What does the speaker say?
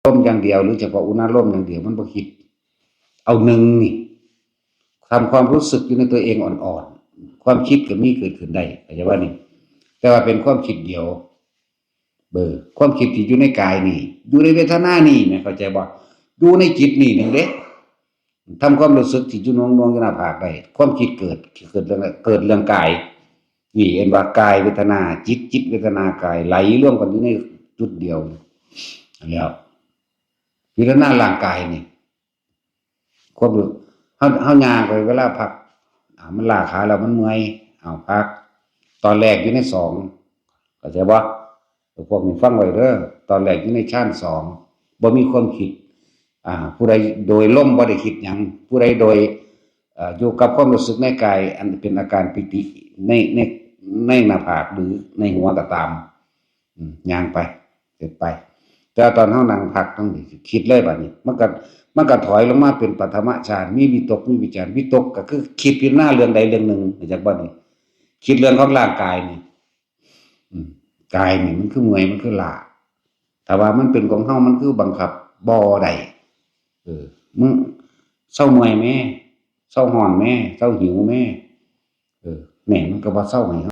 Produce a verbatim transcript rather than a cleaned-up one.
ลมอย่างเดียว หรือเฉพาะอุณาโลมอย่างเดียว มันบ่คิด เอาหนึ่งนี่ ทำความรู้สึกอยู่ในตัวเองอ่อนๆ ความคิดก็มีเกิดขึ้นได้ เข้าใจว่านี่ แต่ว่าเป็นความคิดเดียว เบอร์ ความคิดที่อยู่ในกายนี่ อยู่ในเวทนานี่นะ เข้าใจบ่ อยู่ในจิตนี่หนึ่งเด้ ทำความรู้สึกที่อยู่หน่วงๆ อยู่หน้าผากได้ ความคิดเกิด เกิดเรื่อง เกิดเรื่องกาย นี่เห็นว่ากายเวทนา จิต จิตเวทนากาย ไหลรวมกันอยู่ในจุดเดียว แล้ว พิจารณาร่างกายนี่ ความรู้ เฮา เฮาย่างไปเวลาพัก อ่า มันล้าขาแล้วมันเมื่อย เอาพัก ตอนแรกอยู่ในสอง เข้าใจบ่ พวกนี้ฟังไว้เด้อ ตอนแรกอยู่ในฌานสอง บ่มีความคิด อ่า ผู้ใดโดยลมบ่ได้คิดหยัง ผู้ใดโดย เอ่อ อยู่กับความรู้สึกในกาย อันเป็นอาการปีติ ใน ใน ในหน้าผากหรือในหัวก็ตาม อืม ย่างไป เฮ็ดไป แต่ตอนเฮานั่งพักจั่งซี้ คิดเลยบัดนี้ มันก็ มันก็ถอยลงมาเป็นปฐมฌาน มีวิตก มีวิจาร วิตกก็คือคิดพิจารณาเรื่องใดเรื่องหนึ่ง เข้าใจบ่นี่ คิดเรื่องของร่างกายนี่ อืม กายนี่มันคือเมื่อย มันคือล้า ถ้าว่ามันเป็นของเฮา มันคือบังคับบ่ได้ เออ มึงเซาเมื่อยแหม เซาร้อนแหม เซาหิวแหม เออ แหม มันก็บ่เซาให้เฮา